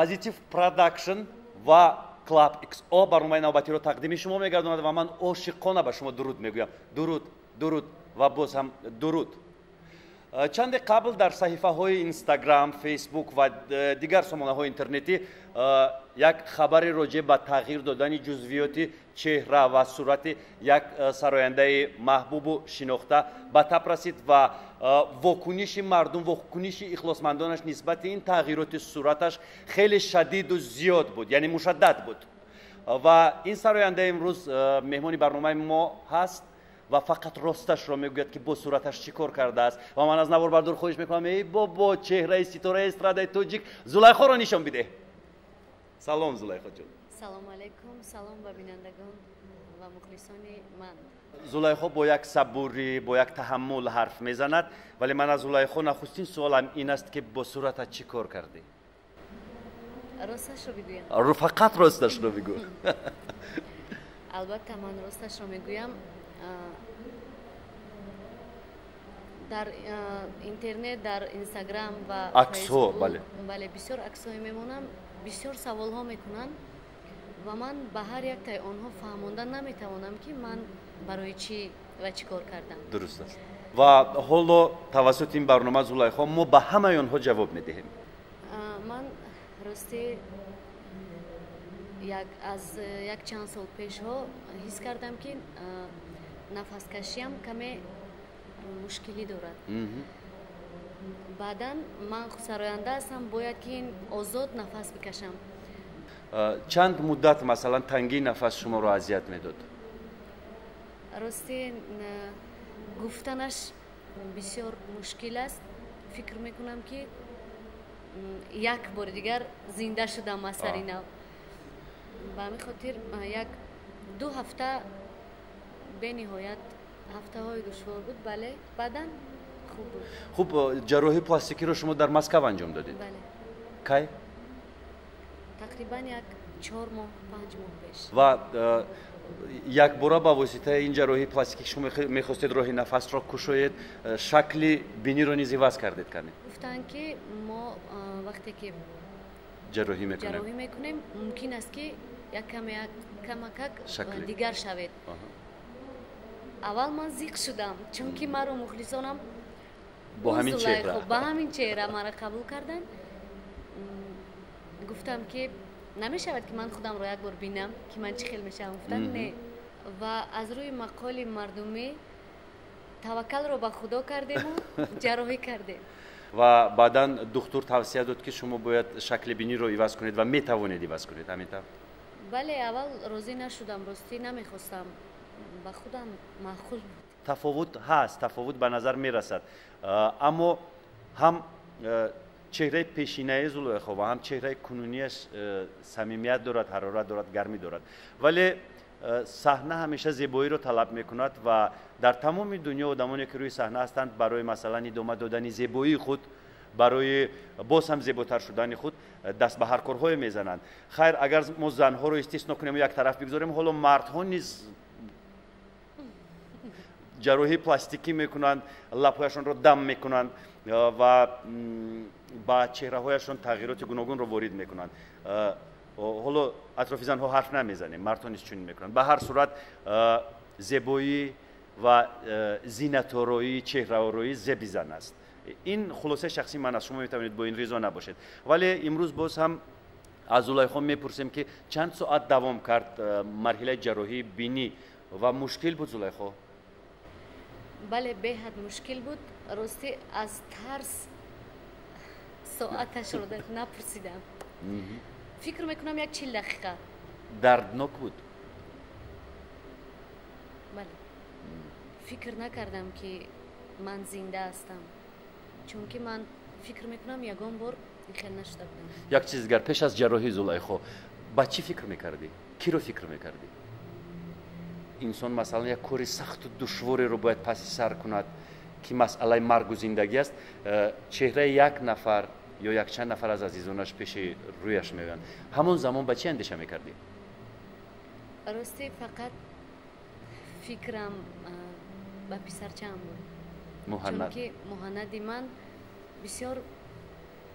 Позитив Продакшн ва Клаб XO барномаи навбатиро тақдими шумо мегардонад ва ман ошиқона ба шумо дуруд мегӯям. Дуруд, дуруд ва боз ҳам дуруд. Чанде қабл дар саҳифаҳои Инстаграм, Фейсбук ва дигар сомонаҳои интернетӣ як хабаре роҷеъ ба тағйир додани ҷузвиёти чеҳра ва сурати як сарояндаи маҳбубу шинохта ба тап расид ва вокуниши мардум, вокуниши ихлосмандонаш нисбати ин тағйироти сураташ хеле шадиду зиёд буд, яъне мушаддад буд. Ва ин сароянда имрӯз меҳмони барномаи мо ҳаст ва фақат росташро мегӯяд, ки бо сураташ чӣ кор кардааст. Ва ман аз наворбардор хоҳиш мекунам, эй бобо, чеҳраи ситораи эстрадаи тоҷик Зулайхоро нишон бидеҳ. Салом, Зулайхоҷон. Салом алайкум, салом ба бинандагон ва мухлисони ман. Зулайхо бо як сабурӣ, бо як таҳаммул ҳарф мезанад, вале ман аз Зулайхо нахустин суолам ин аст, ки бо суратат чӣ кор кардӣ? Росташро бигӯям? Фақат росташро бигӯ. Албатта, ман росташро мегӯям. Дар интернет, дар Инстаграм ва аксҳо, бале, бале, бисёр аксҳое мемонам, бисёр саволҳо мекунанд ва ман ба ҳар яктаи онҳо фаҳмонда наметавонам, ки ман барои чӣ ва чӣ кор кардам. Дуруст аст. Ва ҳоло тавассути ин барнома, Зулайхо, мо ба ҳамаи онҳо ҷавоб медиҳем. Ман ростӣ аз як чанд сол пешҳо ҳис кардам, ки нафаскашиам каме мушкилӣ дорад. Баъдан ман сароянда ҳастам, бояд ки ин озод нафас бикашам. Чанд муддат, масалан, тангии нафас шуморо азият медод? Ростӣ, гуфтанаш бисёр мушкил аст. Фикр мекунам, ки як бори дигар зинда шудам аз сари нав. Ба ҳамин хотир як ду ҳафта бениҳоят ҳафтаҳои душвор буд, бале, баъдан хуб буд. Хуб, ҷарроҳии пластикиро шумо дар Москав анҷом додед? Бале. Кай? Тақрибан як 4 моҳ, 5 моҳ пеш. Ва якбора ба воситаи ин ҷарроҳии пластикӣ шумо мехостед роҳи нафасро кушоед, шакли биниро низ иваз кардед каме? Гуфтанд, ки мо вақте ки ҷарроҳӣ мекунем, ҷарроҳӣ мекунем, мумкин аст, ки як камакак дигар шавед. Аввал ман зиқ шудам, чунки маро мухлисонам бо ҳамин чеҳра, ба ҳамин чеҳра маро қабул карданд. Гуфтам, ки намешавад, ки ман худамро як бор бинам, ки ман чӣ хел мешавам? Гуфтам, не. Ва аз рӯи мақоли мардумӣ таваккалро ба Худо кардему ҷарроҳӣ кардем. Ва баъдан духтур тавсия дод, ки шумо бояд шакли биниро иваз кунед ва метавонед иваз кунед, ҳамин тавр? Бале, аввал розӣ нашудам, ростӣ намехостам, ба худам маъқул буд. Тафовут ҳаст, тафовут ба назар мерасад, аммо ҳам чеҳраи пешинаи Зулайхо ва ҳам чеҳраи кунунияш самимият дорад, ҳарорат дорад, гармӣ дорад. Вале саҳна ҳамеша зебоиро талаб мекунад ва дар тамоми дунё одамоне, ки рӯи саҳна ҳастанд, барои, масалан, идома додани зебоии худ, барои боз ҳам зеботар шудани худ даст ба ҳар корҳое мезананд. Хайр, агар мо занҳоро истисно кунем, як тараф бигзорем, ҳоло мардҳо низ ҷарроҳии пластикӣ мекунанд, лабҳояшонро дам мекунанд ва ба чеҳраҳояшон тағйироти гуногунро ворид мекунанд. Ҳоло атрофи занҳо ҳарф намезанем, мардҳо низ чунин мекунанд. Ба ҳар сурат, зебоӣ ва зинатороӣ, чеҳраороӣ зеби зан аст. Ин хулосаи шахсии ман аст, шумо метавонед бо ин ризо набошед. Вале имрӯз боз ҳам аз Зулайхо мепурсем, ки чанд соат давом кард марҳилаи ҷарроҳии бинӣ ва мушкил буд, Зулайхо? Бале, беҳад мушкил буд. Ростӣ, аз тарс соаташро напурсидам. Фикр мекунам, як 40 дақиқа. Дарднок буд? Бале, фикр накардам, ки ман зинда ҳастам, чунки ман фикр мекунам, ягон бор ин хел нашуда будам. Як чиз дигар: пеш аз ҷарроҳӣ, Зулайхо, ба чӣ фикр мекардӣ, киро фикр мекардӣ? Инсон, масалан, як кори сахту душвореро бояд паси сар кунад, ки масъалаи маргу зиндагӣ аст, чеҳраи як нафар ё якчанд нафар аз азизонаш пеши рӯяш меоянд. Ҳамон замон ба чӣ андеша мекардӣ? Ростӣ, фақат фикрам ба писарчаам буд. Муҳаннад. Чунки Муҳаннади ман бисёр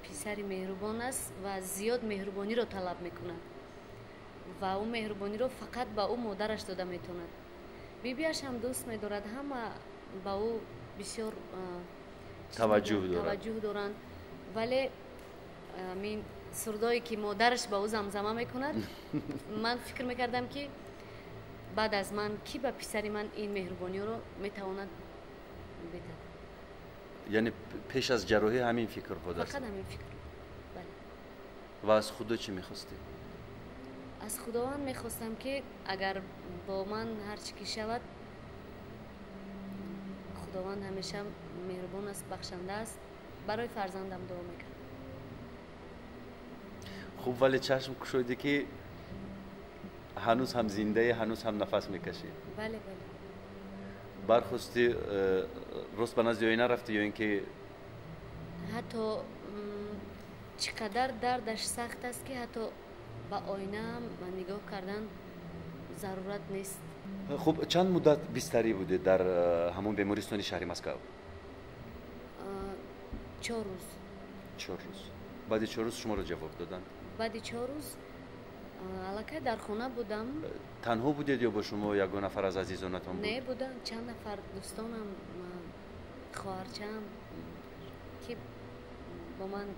Писари меҳрубон аст ва зиёд меҳрубониро талаб мекунад ва ӯ меҳрубониро фақат ба ӯ модараш дода метавонад. Бибиаш ҳам дӯст медорад, ҳама ба ӯ бисёр таваҷҷӯҳ доранд, вале мин сурдое ки модараш ба ӯ замзама мекунад, ман фикр мекардам, ки баъд аз ман кӣ ба писари ман ин меҳрубониро метавонад бидад. Яъне пеш аз ҷарроҳӣ ҳамин фикр буд? Фақат ҳамин фикр, бале. Ва аз худо чӣ мехостӣ? Аз худованд мехостам, ки агар бо ман ҳар чӣ ки шавад, худованд ҳамеша меҳрубон аст, бахшанда аст, барои фарзандам дуо мекардам. Хуб, вале чашм кушодӣ, ки ҳанӯз ҳам зиндаӣ, ҳанӯз ҳам нафас мекашӣ. Бале, бале. Бархости, рост ба назди оина рафтӣ ё ин ки? Ҳатто чӣ қадар дардаш сахт аст, ки ҳатто ба оинаам нигоҳ кардан зарурат нест. Хуб, чанд муддат бистарӣ будед дар ҳамон бемористони шаҳри Москав? 4 рӯз. 4 рӯз. Баъди 4 рӯз шуморо ҷавоб доданд? Баъди 4 рӯз аллакай дар хона будам. Танҳо будед ё бо шумо ягон нафар аз азизонатон буд? Не, буданд чанд нафар дӯстонам, хоҳарчаам, ки бо ман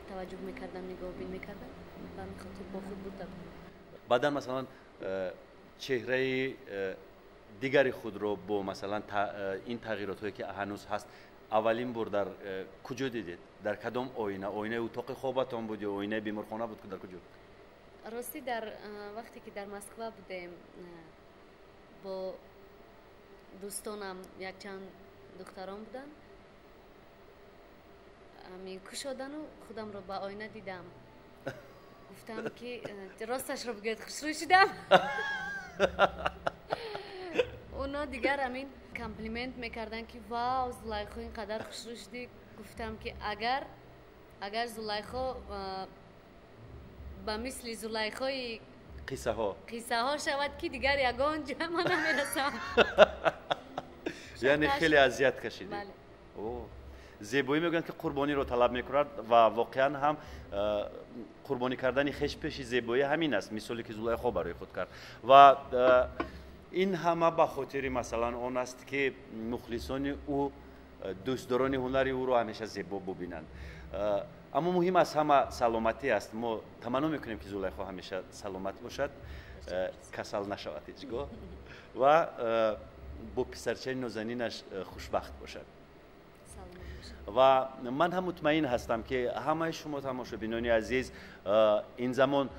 таваҷҷӯҳ мекарданд, нигоҳбин мекарданд, ба ҳамин хотир бо худ бурда будам. Баъдан, масалан, чеҳраи дигари худро бо, масалан, ин тағйиротҳое ки ҳанӯз ҳаст, аввалин бор дар куҷо дидед? Дар кадом оина? Оинаи утоқи хобатон буд ё оинаи беморхона буд? Дар куҷо? Ростӣ, дар вақте ки дар Москва будем, бо дӯстонам, якчанд духтарон буданд, кушодану худамро ба оина дидам, гуфтам, ки росташро бигӯяд, хушрӯй шудам. Оно дигар ҳамин комплимент мекарданд, ки вау, Зулайхо, ин қадар хушрӯй шудӣ. Гуфтам, ки агар Зулайхо ба мисли Зулайхои қиссаҳо қиссаҳо шавад, ки дигар ягон ҷо ман намерасам. Яъне хеле азият кашидӣ. Зебоӣ, мегӯянд, ки қурбониро талаб мекунад ва воқеан ҳам қурбонӣ кардани хеш пеши зебоӣ ҳамин аст, мисоле ки Зулайхо барои худ кард. Ва ин ҳама ба хотири, масалан, он аст, ки мухлисони ӯ, дӯстдорони ҳунари ӯро ҳамеша зебо бубинанд. Аммо муҳим аз ҳама саломатӣ аст. Мо таманно мекунем, ки Зулайхо ҳамеша саломат бошад, касал нашавад ҳеҷ гоҳ ва бо писарчаи нозанинаш хушбахт бошад. Ва ман ҳам мутмаин ҳастам, ки ҳамаи шумо, тамошобинони азиз, ин замон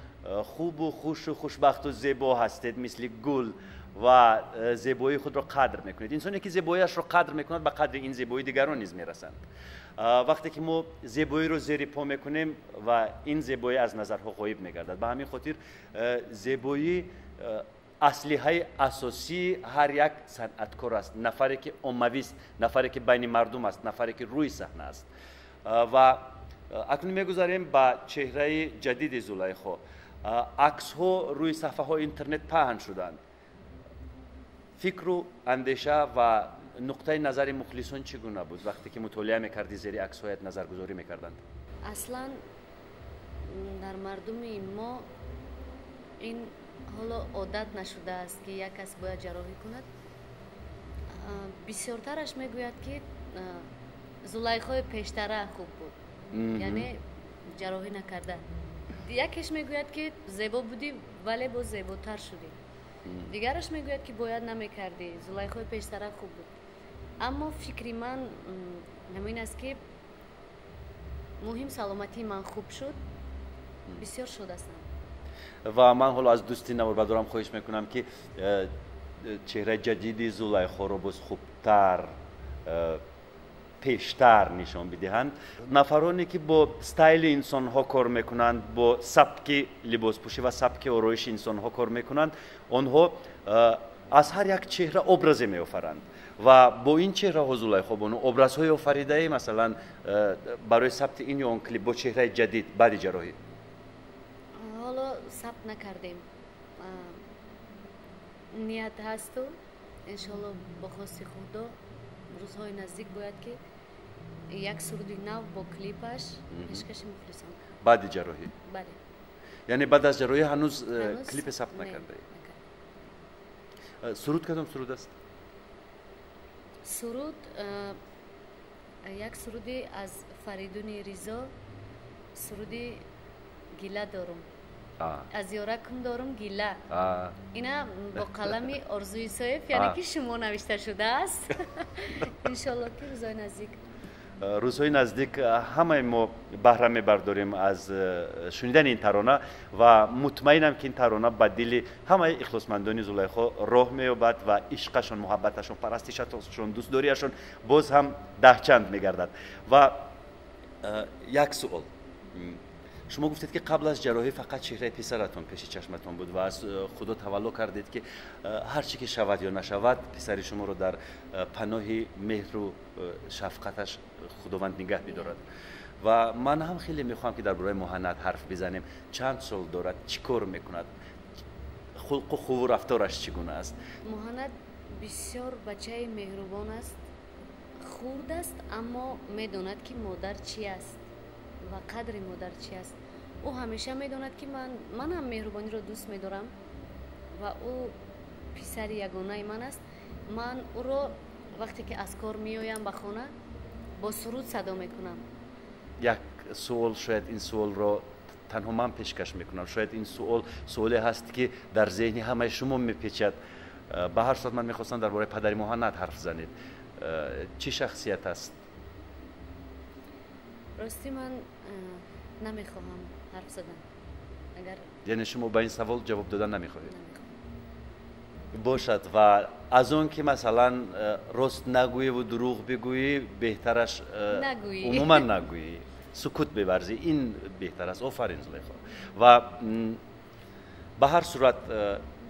хубу хушу хушбахту зебо ҳастед, мисли гул, ва зебоии худро қадр мекунед. Инсоне ки зебоиашро қадр мекунад, ба қадри ин зебоӣ дигарон низ мерасанд. Вақте ки мо зебоиро зери по мекунем, ва ин зебоӣ аз назарҳо ғоиб мегардад. Ба ҳамин хотир зебоӣ аслиҳаи асосии ҳар як санъаткор аст, нафаре ки оммавист, нафаре ки байни мардум аст, нафаре ки рӯи саҳна аст. Ва акнун мегузарем ба чеҳраи ҷадиди Зулайхо. Аксҳо рӯи саҳфаҳои интернет паҳн шуданд. Фикру андеша ва нуқтаи назари мухлисон чӣ гуна буд, вақте ки мутолиа мекардӣ, зери аксҳоят назаргузорӣ мекарданд? Аслан дар мардуми мо ин ҳоло одат нашудааст, ки як кас бояд ҷарроҳӣ кунад. Бисёртараш мегӯяд, ки Зулайхои пештара хуб буд, яъне ҷарроҳӣ накарда. Якеш мегӯяд, ки зебо будӣ, вале боз зеботар шудӣ. Дигараш мегӯяд, ки бояд намекардӣ, Зулайхои пештара хуб буд. Аммо фикри ман ҳамин аст, ки муҳим саломатии ман хуб шуд, бисёр шод ҳастам. Ва ман ҳоло аз дӯсти наворбардорам хоҳиш мекунам, ки чеҳраи ҷадиди Зулайхоро боз хубтар, пештар нишон бидиҳанд. Нафароне ки бо стайли инсонҳо кор мекунанд, бо сабки либоспӯшӣ ва сабки ороиши инсонҳо кор мекунанд, онҳо аз ҳар як чеҳра образе меофаранд ва бо ин чеҳраҳо Зулайхо бону образҳои офаридаи, масалан, барои сабти ин ё он клип бо чеҳраи ҷадид баъди ҷарроҳӣ? Ҳоло сабт накардем, ният ҳасту иншоалло, бо хости Худо, рӯзҳои наздик бояд ки Як суруди нав бо клипаш пешкаши мухлисон. Баъди ҷарроҳӣ? Бале. Яъне баъд аз ҷарроҳӣ ҳанӯз клипе сабт накардаед? Суруд кадом суруд аст? Суруд як суруди аз Фаридуни Ризо, суруди «Гила дорум». Аз ёракум дорум гила. Ина бо қалами Орзу Исоев, яъне ки шумо навишта шудааст. Иншолло, ки рӯзҳои наздик. Рӯзҳои наздик ҳамаи мо баҳра мебардорем аз шунидани ин тарона ва мутмаинам, ки ин тарона ба дили ҳамаи ихлосмандони Зулайхо роҳ меёбад ва ишқашон, муҳаббаташон, парастишашон, дӯстдориашон боз ҳам даҳчанд мегардад. Ва як суол: шумо гуфтед, ки қабл аз ҷарроҳӣ фақат чеҳраи писаратон пеши чашматон буд ва аз Худо тавалло кардед, ки ҳар чӣ ки шавад ё нашавад, писари шуморо дар паноҳи меҳру шафқаташ Худованд нигаҳ бидорад. Ва ман ҳам хеле мехоҳам, ки дар бораи Муҳаннад ҳарф бизанем. Чанд сол дорад, чӣ кор мекунад, хулқу хуву рафтораш чӣ гуна аст? Муҳаннад бисёр бачаи меҳрубон аст. Хурд аст, аммо медонад, ки модар чи аст ва қадри модар чи аст. Ӯ ҳамеша медонад, ки манам меҳрубониро дӯст медорам ва ӯ писари ягонаи ман аст. Ман ӯро вақте ки аз кор меоям ба хона, бо суруд садо мекунам. Як суол, шояд ин суолро танҳо ман пешкаш мекунам, шояд ин суол суоле ҳаст, ки дар зеҳни ҳамаи шумо мепечад. Ба ҳар сурат, ман мехостам дар бораи падари Муҳаннад ҳарф занед. Чӣ шахсият аст? Ростӣ, ман намехоҳам ҳарф задан, агар Яъне шумо ба ин савол ҷавоб додан намехоҳед? Бошад. Ва аз он ки, масалан, рост нагӯеву дурӯғ бигӯӣ, беҳтараш умуман нагӯӣ, сукут беварзӣ, ин беҳтар аст. Офарин, Зулайхо. Ва ба ҳар сурат,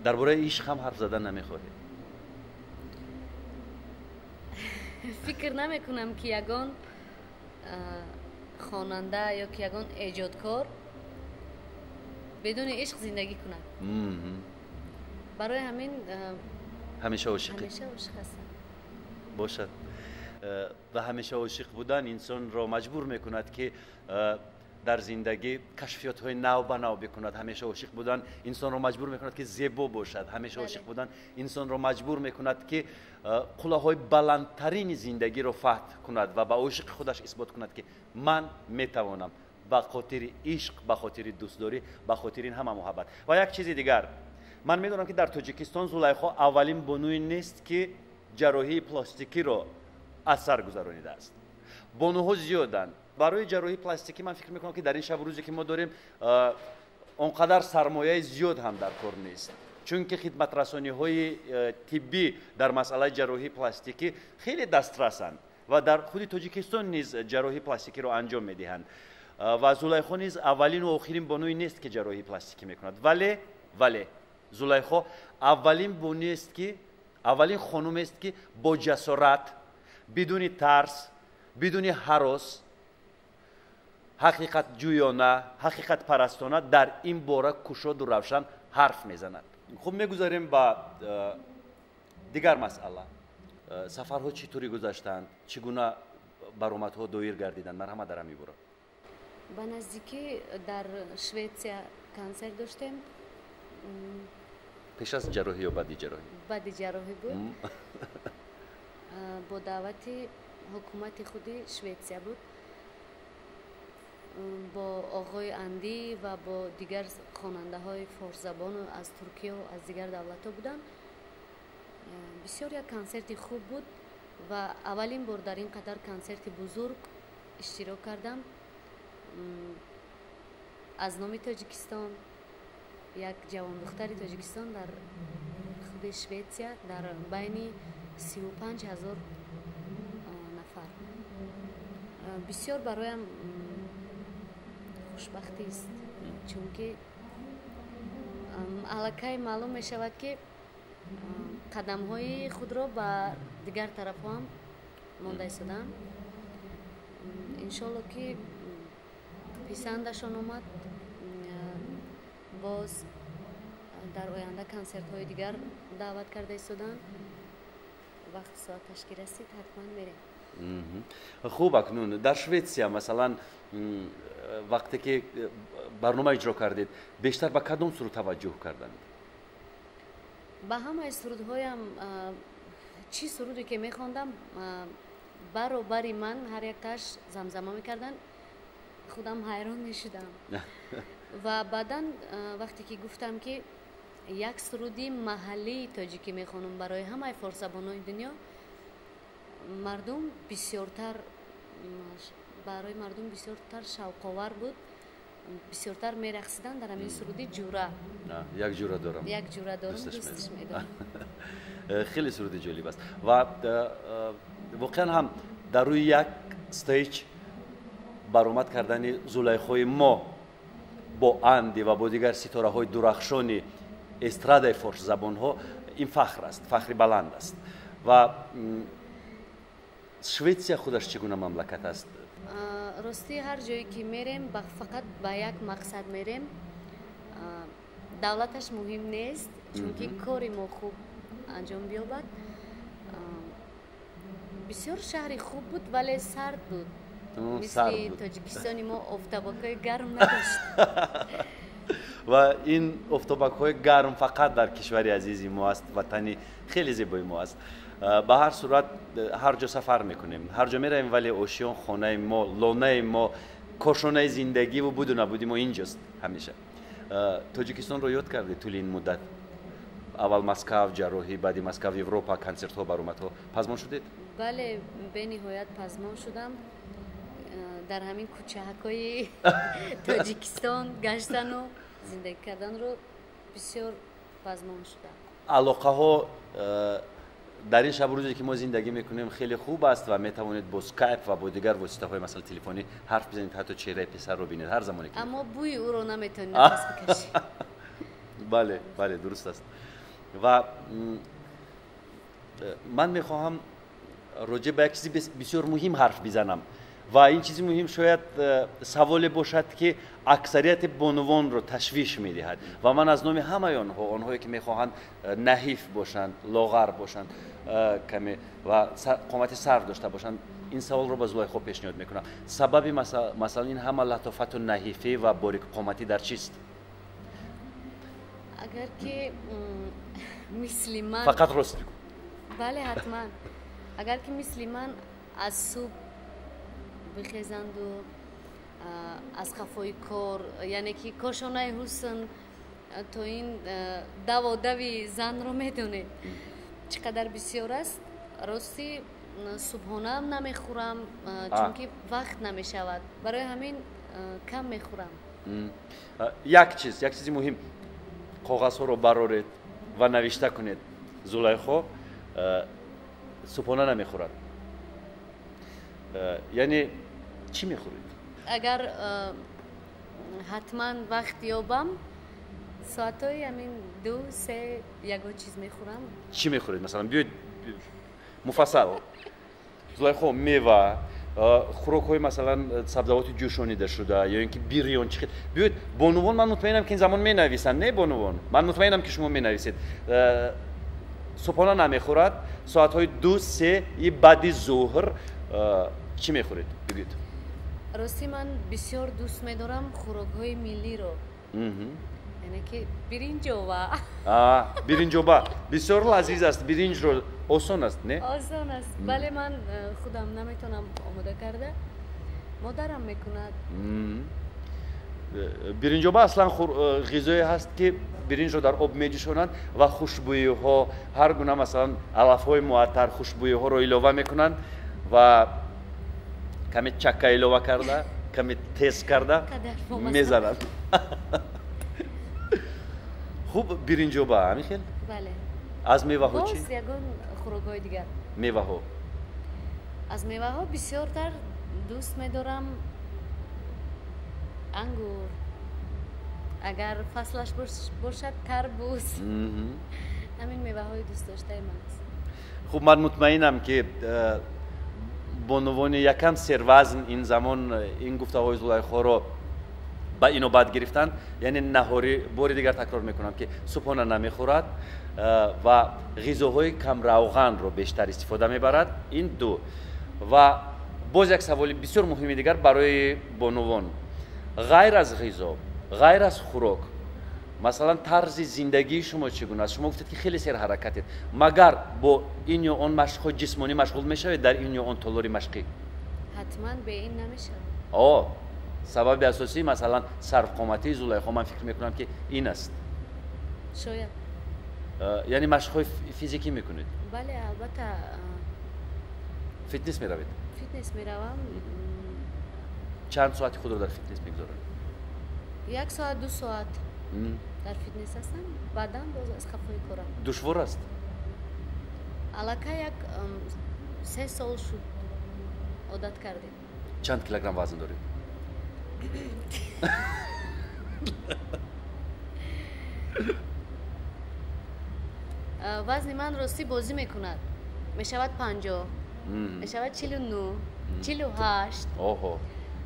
дар бораи ишқ ҳам ҳарф задан намехоҳед? Фикр намекунам, ки ягон хонанда ё ки ягон эҷодкор бидуни ишқ зиндагӣ кунад. Барои ҳамин Ҳамеша ошиқӣ? Ҳамеша ошиқ ҳастам. Бошад. Ва ҳамеша ошиқ будан инсонро маҷбур мекунад, ки дар зиндагӣ кашфиётҳои нав ба нав бикунад. Ҳамеша ошиқ будан инсонро маҷбур мекунад, ки зебо бошад. Ҳамеша ошиқ будан инсонро маҷбур мекунад, ки қуллаҳои баландтарини зиндагиро фатҳ кунад ва ба ошиқи худаш исбот кунад, ки ман метавонам, ба хотири ишқ, ба хотири дӯстдорӣ, ба хотири ин ҳама муҳаббат. Ва як чизи дигар: ман медонам, ки дар Тоҷикистон Зулайхо аввалин бонуе нест, ки ҷарроҳии пластикиро аз сар гузаронидааст. Бонуҳо зиёданд. Барои ҷарроҳии пластикӣ, ман фикр мекунам, ки дар ин шабу рӯзе, ки мо дорем, он қадар сармояи зиёд ҳам дар кор нест, чунки хидматрасониҳои тиббӣ дар масъалаи ҷарроҳии пластикӣ хеле дастрасанд ва дар худи Тоҷикистон низ ҷарроҳии пластикиро анҷом медиҳанд. Ва Зулайхо низ аввалину охирин бонуе нест, ки ҷарроҳии пластикӣ мекунад, вале Зулайхо аввалин бонуест, ки аввалин хонумест, ки бо ҷасорат, бидуни тарс, бидуни ҳарос, ҳақиқатҷӯёна, ҳақиқатпарастона дар ин бора кушоду равшан ҳарф мезанад. Хуб, мегузарем ба дигар масъала. Сафарҳо чӣ туре гузаштанд, чӣ гуна баромадҳо доир гардиданд? Марҳамат, дар ҳамин бора. Ба наздикӣ дар Шветсия консерт доштем. Пеш аз ҷарроҳӣ ё баъди ҷарроҳӣ? Баъди ҷарроҳӣ буд. Бо даъвати ҳукумати худи Шветсия буд, бо оғои Андӣ ва бо дигар хонандаҳои форсзабону аз Туркияу аз дигар давлатҳо буданд. Бисёр як консерти хуб буд ва аввалин бор дар ин қадар консерти бузург иштирок кардам. Аз номи Тоҷикистон, як ҷавондухтари Тоҷикистон дар худи Шветсия дар байни 35 000 нафар. Бисёр бароям хушбахтист, чунки аллакай маълум мешавад, ки қадамҳои худро ба дигар тарафҳо ҳам монда истодам. Иншолло, ки писандашон омад, боз дар оянда консертҳои дигар даъват карда истоданд. Вақт соаташ ки расид, ҳатман мерем. Хуб, акнун дар Шветсия, масалан, вақте ки барнома иҷро кардед, бештар ба кадом суруд таваҷҷӯҳ карданд? Ба ҳамаи сурудҳоям, чӣ суруде ки мехондам, баробари ман ҳар якташ замзама мекарданд, худам ҳайрон мешудам. Ва баъдан вақте ки гуфтам, ки як суруди маҳаллии тоҷикӣ мехонам барои ҳамаи форсзабонони дунё, мардум бисёртар, барои мардум бисёртар шавқовар буд, бисёртар мерақсиданд дар ҳамин суруди «Ҷура». Як ҷура дорам. Як ҷура дорам, дӯсташ медорам. Хеле суруди ҷолиб аст ва воқеан ҳам дар рӯи як stage баромад кардани Зулайхои мо бо Анди ва бо дигар ситораҳои дурахшони эстрадаи форсзабонҳо ин фахр аст, фахри баланд аст. Ва Шветсия худаш чӣ гуна мамлакат аст? Ростӣ, ҳар ҷое ки мерем, фақат ба як мақсад мерем. Давлаташ муҳим нест, чунки кори мо хуб анҷом биёбад. Бисёр шаҳри хуб буд, вале сард буд. Мисли Тоҷикистони мо офтобакҳои гарм надошт. Ва ин офтобакҳои гарм фақат дар кишвари азизи мо аст, ватани хеле зебои мо аст. Ба ҳар сурат, ҳар ҷо сафар мекунем, ҳар ҷо меравем, вале ошиён хонаи мо, лонаи мо, кошонаи зиндагиву буду набуди мо инҷост ҳамеша. Тоҷикистонро ёд кардед тӯли ин муддат? Аввал Москав, ҷарроҳӣ, баъди Москав Европа, консертҳо, баромадҳо, пазмон шудед? Бале, бениҳоят пазмон шудам. Дар ҳамин кӯчаҳакҳои Тоҷикистон гаштану зиндагӣ карданро бисёр пазмон шудам. Алоқаҳо дар ин шабу рӯзе ки мо зиндагӣ мекунем хеле хуб аст ва метавонед бо скайп ва бо дигар воситаҳои, масалан, телефонӣ ҳарф бизанед, ҳатто чеҳраи писарро бинед ҳар замоне ки. Аммо бӯи ӯро наметавонед нафас бикашӣ. Бале, дуруст аст. Ва ман мехоҳам роҷеъ ба як чизи бисёр муҳим ҳарф бизанам ва ин чизи муҳим шояд саволе бошад, ки аксарияти бонувонро ташвиш медиҳад. Ва ман аз номи ҳамаи онҳо, онҳое ки мехоҳанд наҳиф бошанд, лоғар бошанд каме ва қомати сарв дошта бошанд, ин саволро ба Зулайхо пешниҳод мекунам: сабаби, масалан, ин ҳама латофату наҳифӣ ва борикқоматӣ дар чист? Агар ки мисли ман Фақат рост бигӯ. Бале, ҳатман. Агар ки мисли ман аз субҳ бихезанду аз қафои кор, яъне ки кошонаи ҳусн, то ин даводави занро медонед, чӣ қадар бисёр аст. Ростӣ, субҳонаам намехӯрам, чунки вақт намешавад, барои ҳамин кам мехӯрам. Як чизи муҳим: коғазҳоро бароред ва навишта кунед: Зулайхо субҳона намехӯрад. Яъне чӣ мехӯред? Агар ҳатман вақт ёбам, соатҳои ҳамин 2-3 ягон чиз мехӯрам. Чӣ мехӯред, масалан? Биёед муфассал. Зулайхо, мева, хӯрокҳои, масалан, сабзавоти ҷӯшонидашуда ё ин ки бирён, чӣ хел? Биёед, бонувон, ман мутмаинам, ки ин замон менависанд. Не, бонувон, ман мутмаинам, ки шумо менависед: субҳона намехӯрад, соатҳои 2-3 и баъди зуҳр чӣ мехӯред, бигӯед. Ростӣ, ман бисёр дӯст медорам хӯрокҳои миллиро, яъне ки биринҷоба. Биринҷоба бисёр лазиз аст. Биринҷро осон аст, не? Осон аст, бале. Ман худам наметавонам омода карда, модарам мекунад. Биринҷоба аслан ғизое ҳаст, ки биринҷро дар об меҷӯшонанд ва хушбӯиҳо, ҳар гуна, масалан, алафҳои муаттар, хушбӯиҳоро илова мекунанд ва каме чакка илова карда, каме тез карда мезананд. Хуб, биринҷоба, ҳамин хел? Бале. Аз меваҳо чӣ? Боз ягон хӯрокҳои дигар. Меваҳо? Аз меваҳо бисёртар дӯст медорам ангур, агар фаслаш бошад, тарбуз. Ҳамин меваҳои дӯстдоштаи ман аст. Хуб, ман мутмаинам, ки бонувони якам сервазн ин замон ин гуфтаҳои Зулайхоро ба инобат гирифтанд. Яъне наҳорӣ, бори дигар такрор мекунам, ки субҳона намехӯрад ва ғизоҳои камравғанро бештар истифода мебарад. Ин ду. Ва боз як саволи бисёр муҳими дигар барои бонувон. Ғайр аз ғизо, ғайр аз хӯрок, масалан, тарзи зиндагии шумо чӣ гуна аст? Шумо гуфтед, ки хеле серҳаракатед. Магар бо ин ё он машқҳои ҷисмонӣ машғул мешавед дар ин ё он толори машқӣ? Ҳатман, бе ин намешавад. О, сабаби асосӣ, масалан, сарфқоматии Зулайхо, ман фикр мекунам, ки ин аст. Шояд. Яъне машқҳои физикӣ мекунед? Бале, албатта. Фитнес меравед? Фитнес меравам. Чанд соати худро дар фитнес мегузоред? 1 соат, 2 соат дар фитнес ҳастам, баъдан боз аз қафои корам. Душвор аст? Аллакай як 3 сол шуд, одат кардем. Чанд килограмм вазн доред? Вазни ман ростӣ бозӣ мекунад. Мешавад 50, мешавад 49, 48. Оҳо.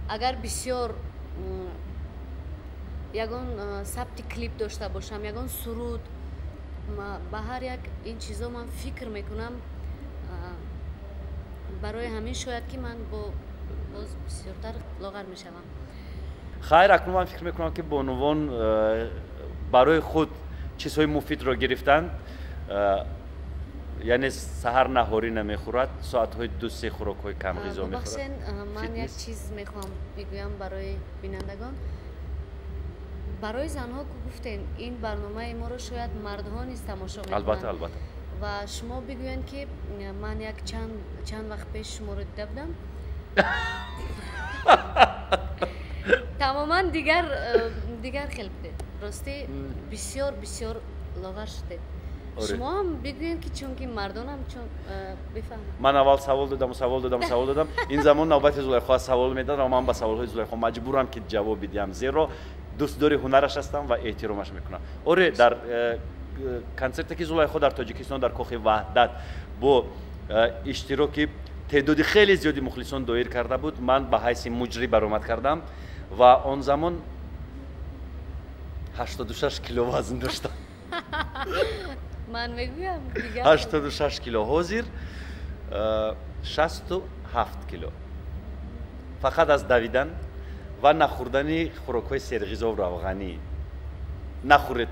Агар бисёр ягон сабти клип дошта бошам, ягон суруд, ба ҳар як ин чизо ман фикр мекунам. Барои ҳамин шояд, ки ман боз бисёртар лоғар мешавам. Хайр, акнун ман фикр мекунам, ки бонувон барои худ чизҳои муфидро гирифтанд. Яъне саҳар наҳорӣ намехӯрад, соатҳои 2-3 хӯрокҳои камғизо мехӯрад. Бубахшед, ман як чиз мехоҳам бигӯям барои бинандагон. Барои занҳо ку гуфтем, ин барномаи моро шояд мардҳо низ тамошо мекунанд. Албатта, албатта. Ва шумо бигӯянд, ки ман як чанд вақт пеш шуморо дида будам. Тамоман дигар хел будед. Ростӣ бисёр бисёр лоғар шудед. Шумо ҳам бигӯед, ки чунки мардонам чун бифаҳманд. Ман аввал савол додаму савол додам, савол додам. Ин замон навбати Зулайхо савол медод ва ман ба саволҳои Зулайхо маҷбурам, ки ҷавоб бидиҳам, зеро дӯстдори ҳунараш ҳастам ва эҳтиромаш мекунам. Оре, дар консерте, ки Зулайхо дар Тоҷикистон дар Кохи Ваҳдат бо иштироки теъдоди хеле зиёди мухлисон доир карда буд, ман ба ҳайси муҷрӣ баромад кардам ва он замон 86 кило вазн доштам. Ман мегӯям, дигар. 86 кило, ҳозир 67 кило. Фақат аз давидан ва нахӯрдани хӯрокҳои серғизову равғанӣ. Нахӯред,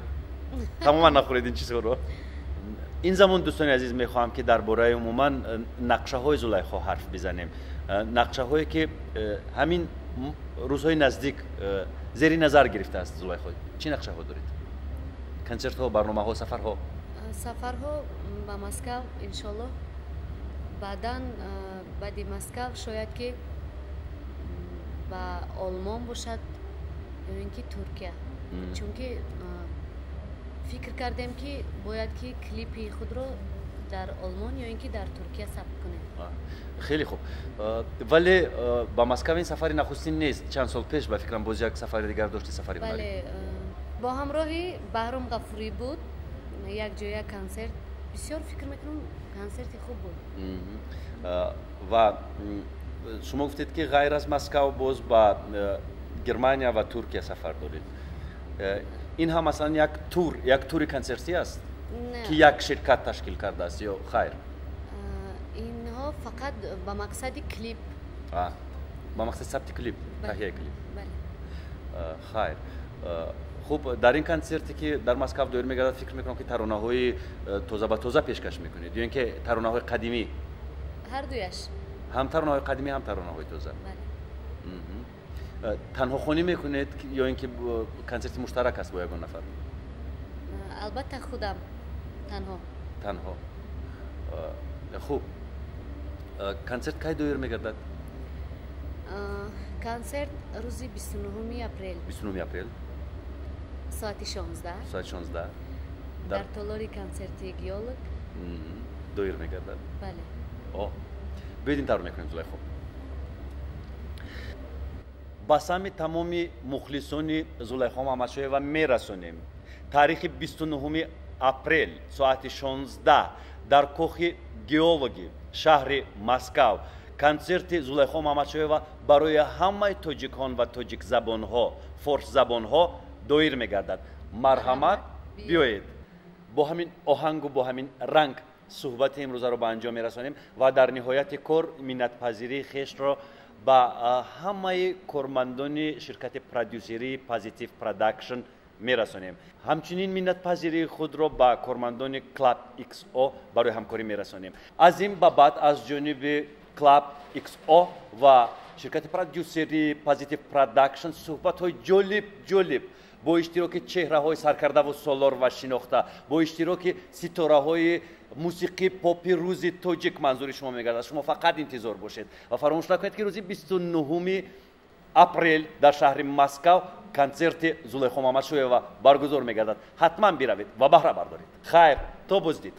тамоман нахӯред ин чизҳоро. Ин замон, дӯстони азиз, мехоҳам, ки дар бораи умуман нақшаҳои Зулайхо ҳарф бизанем, нақшаҳое, ки ҳамин рӯзҳои наздик зери назар гирифтааст. Зулайхо, чӣ нақшаҳо доред? Консертҳо, барномаҳо, сафарҳо? Сафарҳо ба Москав, иншоллоҳ. Баъдан, баъди Москав, шояд, ки ба Олмон бошад ё ин ки Туркия, чунки фикр кардем, ки бояд, ки клипи худро дар Олмон ё ин ки дар Туркия сабт кунем. Хеле хуб, вале ба Москав ин сафари нахустин нест. Чанд сол пеш, ба фикрам, боз як сафари дигар дошти, сафари ҳунарӣ. Бале, бо ҳамроҳи Баҳром Ғафурӣ буд якҷоя консерт. Бисёр фикр мекунам, консерти хуб буд. Ва шумо гуфтед, ки ғайр аз Москав боз ба Германия ва Туркия сафар доред. Ин ҳам, масалан, як тур, як тури консертӣ аст, ки як ширкат ташкил кардааст ё хайр? Инҳо фақат ба мақсади клип. Ба мақсади сабти клип, таҳияи клип. Хайр, хуб, дар ин консерте, ки дар Москав доир мегардад, фикр мекунам, ки таронаҳои тоза ба тоза пешкаш мекунед ё ин ки таронаҳои қадимӣ? Ҳардуяш. Ҳам таронаҳои қадимӣ, ҳам таронаҳои тоза. Танҳохонӣ мекунед ё ин ки консерти муштарак аст бо ягон нафар? Албатта, худам танҳо. Танҳо. Хуб, консерт кай доир мегардад? Консерт рӯзи 29-уми апрел. 29-уми апрел. Соати 16. Соати 16. Дар толори консерти Геолог доир мегардад. Бале. О, биёед, ин тавр мекунем, Зулайхо: ба самъи тамоми мухлисони Зулайхо Маҳмадшоева мерасонем, таърихи 29-уми апрел соати 16 дар кохи Геологи шаҳри Москав консерти Зулайхо Маҳмадшоева барои ҳамаи тоҷикон ва тоҷикзабонҳо, форсзабонҳо доир мегардад. Марҳамат, биёед, бо ҳамин оҳангу бо ҳамин ранг. Суҳбати имрӯзаро ба анҷом мерасонем ва дар ниҳояти кор миннатпазирии хешро ба ҳамаи кормандони ширкати продюсерии Позитив Продакшн мерасонем. Ҳамчунин миннатпазирии худро ба кормандони Club XO барои ҳамкорӣ мерасонем. Аз ин ба баъд аз ҷониби Club XO ва ширкати продюсерии Позитив Продакшн суҳбатҳои ҷолиб ҷолиб бо иштироки чеҳраҳои саркардаву солор ва шинохта, бо иштироки ситораҳои мусиқии попи рӯзи тоҷик манзури шумо мегардад. Шумо фақат интизор бошед ва фаромӯш накунед, ки рӯзи 29-уми апрел дар шаҳри Москав консерти Зулайхо Мамадшоева баргузор мегардад. Ҳатман биравед ва баҳра бардоред. Хайр, то боздид.